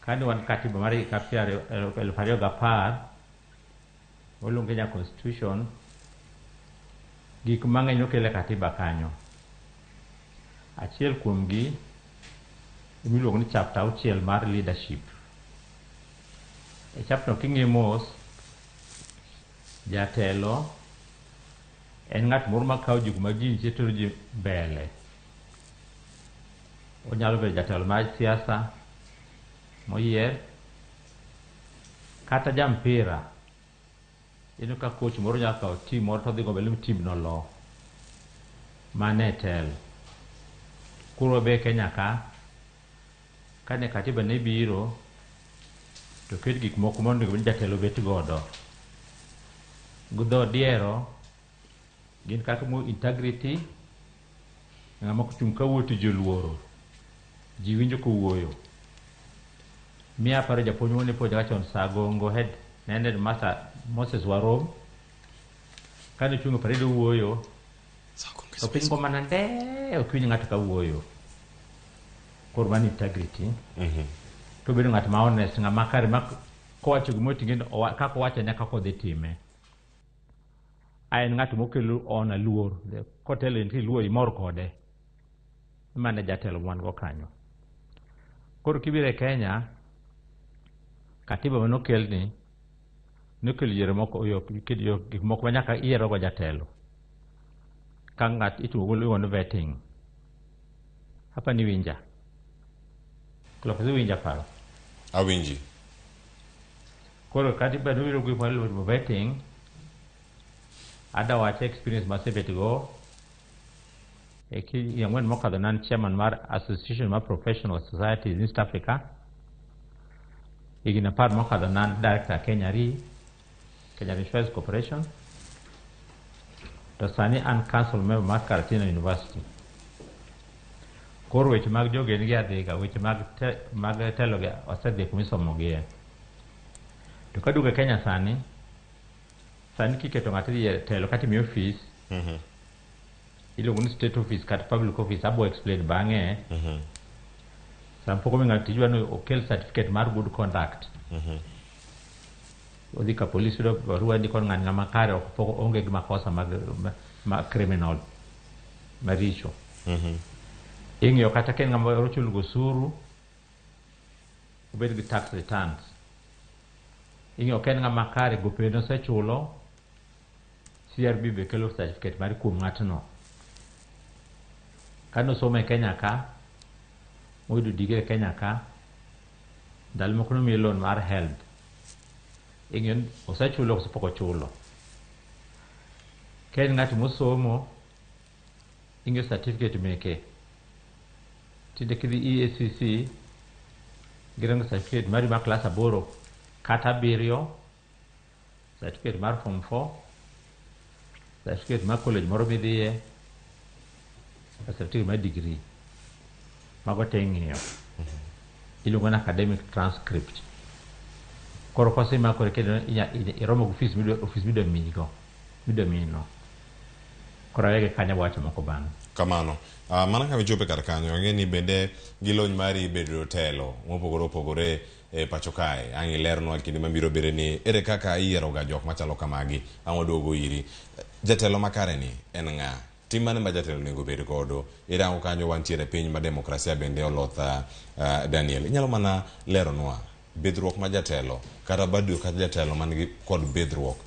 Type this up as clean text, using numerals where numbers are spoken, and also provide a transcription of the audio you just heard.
Kane wan katiba mar higa 2010, waluongo Kenya Constitution, gik mang'eny nokel e katiba kanyo. Achiel kuomgi miluongo ni chapter 6 mar leadership. E chapter no king'iyo mos, jatelo en ng'at moro makawo ji kuma ji nitie tero ji mbele. Onyalo bedo jatelo mar siasa moyier, kata ja mpira. Ineno ka coach moro nyalo kawo team moro to odhi go mbele mi team no lo. Mano e telo. Koro wabe e Kenya ka, kane katiba ne biro, to oket gik moko monego bed ni jatelo bet godo. Gi dho diero, gin kaka mo integrity, ng'ama kochung' kawuoyo to ji oluoro. Ji winjo kowuoyo. Miyo aparo japuonj moro ne puonjowa chon Sagongo head, ne en headmaster Moses Warom. Kane ochung' e parade owuoyo, to piny go mana ndee, ok winj ng'ato ka wuoyo. Koro mano integrity. To obedo ng'at ma honest, ng'ama kare ma kowacho gimoro ting'e ni kaka owacho ne kaka odhi time. A en ng'at mokelo ona luor, kotelo in iluor imor kode. Mano e jatelo mwan go kanyo. Koro kibiro e Kenya, katiba manokelni, nokelo yore moko, yo, yo, gik moko ma nyaka iyiero go jatelo. Ka ng'at itimo go iluongo ni vetting. Hapa ni winja. Klopes iwinja paro. Awinji. Koro katiba nobiro gi gik miluongo vetting, ada wacho experience masebet go e higni 4 mokadho ne an chairman mar Association mar Professional Societies in East Africa. Higni 10 mokadho ne an director Kenya Re, Kenya Insurance Corporation. To sani an council member mar Karatina University. Koro weche mag jogen gi adhiga, weche mag telo gi osedhi kuma isomogie. To kaduogo e Kenya sani, sani kiketo ng'ato idhi e telo kata imiyo ofis, iluongo ni state office kata public office, abo explain bang'e. Sama pok omi ng'ato tich idwa ni okel certificate mar good conduct. Odhi ka police yudo barua ndiko ni ng'ani ng'ama kare ok pok onge gi makosa mag ma criminal maricho. Ing'iyo kata ka en ng'ama ochulo osuru, obed gi tax returns. Ing'iyo ka en ng'ama kare gope nosechulo, CRB be kelo certificate mar kuom ng'atno. Kane osomo e Kenya ka, moyudo degree e Kenya ka, ndalo moko nomiye loan mar HELB. Ing'iyo ni osechulo koso pok ochulo. Ka en ng'at mosomo, ing'iyo certificate meke. Tinde kidhi EACC, girango certificate mari mar klas 8 kata 7, certificate mar form 4, certificate mar college moro midhiye, certificate mar degree. Mago te ing'iyo. Iluongo ni academic transcript. Koro kosemakore kendo iromo gi ofis midwa ofis midwa miyigo, midwa miyino. Koro awegi kanyo wacho moko bang'e. Kamano. Mana ka wichope kar kanyo, ang'e ni bende gi lony mari bedo telo mopogore opogore e pacho kae. Ang' ilernwa kinde mabiro bende ni ere kaka iyiero ga jok machalo kamagi. Ang' waduogo iri. Jatelo makare ni en ng'a? Tim mane ma jatelo onego bed godo? Irango kanyo wantiere e piny ma demokrasia bende oloth Daniel. Inyalo mana leronwa bidhruok ma jatelo kata bado kata jatelo man gi kod bidhruok.